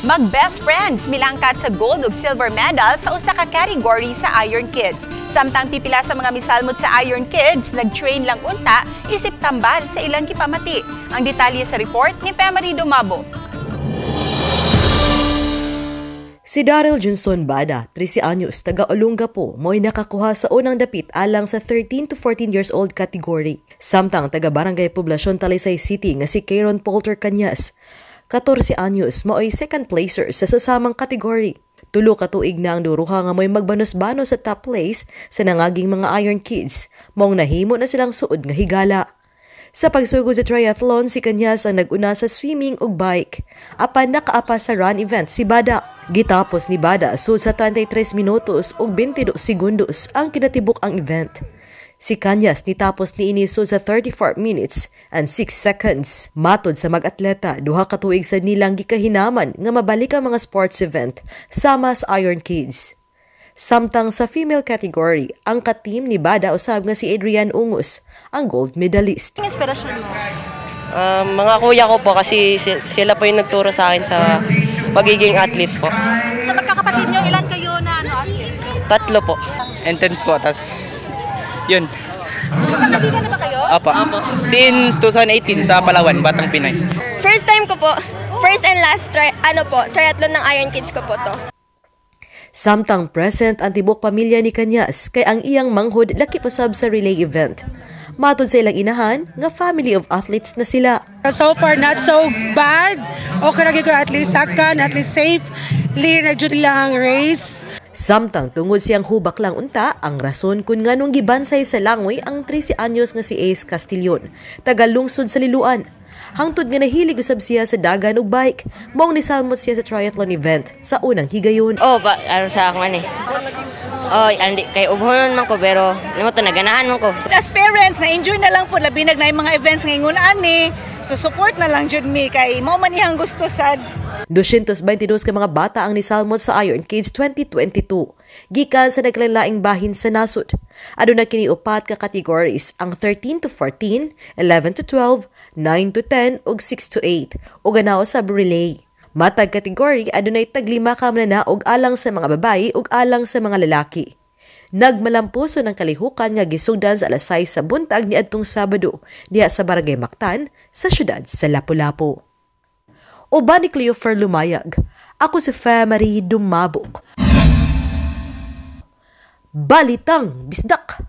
Mag-best friends milangkat sa gold ug silver medal sa usa ka category sa Iron Kids. Samtang pipila sa mga misalmot sa Iron Kids nag-train lang unta isip tambal sa ilang gipamati. Ang detalye sa report ni Femery Dumabo. Si Daryl Junson Bada, 13 anyos, taga Olongapo, mo'y nakakuha sa unang dapit alang sa 13 to 14 years old category. Samtang taga Barangay Poblacion, Talisay City nga si Kayron Polter Canyas, 14 anyos, maoy second placer sa susamang category. Tulo ka tuig na ang duruha nga mo'y magbanos-banos sa top place sa nangaging mga Iron Kids, maong nahimo na silang suod nga higala. Sa pagsugod sa triathlon, si Canyas ang nag-una sa swimming ug bike. Apan nakaapa sa run event si Bada. Gitapos ni Bada sud sa 33 minutos ug 22 segundos ang kinatibuk ang event. Si Canyas nitapos niini sud sa 34 minutes and 6 seconds. Matod sa mag-atleta, duha ka tuig sa nilang gikahinaman nga mabalik ang mga sports event sama sa Iron Kids. Samtang sa female category, ang ka-team ni Bada usab nga si Adrian Ungus, ang gold medalist. Inspirasyon mo? Mga kuya ko po kasi sila po yung nagturo sa akin sa pagiging athlete po. Sa magkakapatid nyo, ilan kayo na athlete? Tatlo po. Intense po, tas yun. Magkakaibigan na ba kayo? Apa. Since 2018 sa Palawan, Batang Pinay. First time ko po. First and last triathlon ng Iron Kids ko po to. Samtang present ang tibok pamilya ni Canyas kay ang iyang manghod laki pasab sa relay event. Matod sa ilang inahan nga family of athletes na sila. So far, not so bad. Okay na ko at least second, at least safe. Na jud lang race. Samtang tungod siyang hubak lang unta, ang rason kung nganong gibansay sa langoy ang 13 anyos nga si Ace Castillon, taga lungsod sa Liloan. Hangtod nga nahilig usab siya sa dagan ug bike, maong nisalmot siya sa triathlon event sa unang higayon. Oh, ba, aron sa akong ano eh. Oh, andi kay ubhonon man ko pero nimo to naganahan man ko. As parents, na-enjoy na lang po labi na yung mga events ngayon ani. So support na lang jud mi kay mao man iyang gusto sad. 222 ka mga bata ang nisalmot sa Iron Kids 2022 gikan sa naglaing bahin sa nasod. Aduna kini upat ka categories, ang 13 to 14, 11 to 12, 9 to 10 ug 6 to 8 ug ganaw sa relay. Matag category adunay tag-lima ka mananaog alang sa mga babayi ug alang sa mga lalaki. Nagmalampuso ng kalihukan nga gisugdan sa alas 6 sa buntag niadtong Sabado diha sa Barangay Mactan sa syudad sa Lapu-Lapu. Uban ni Cleofer Lumayag, ako si Femery Dumabok. Balitang Bisdak!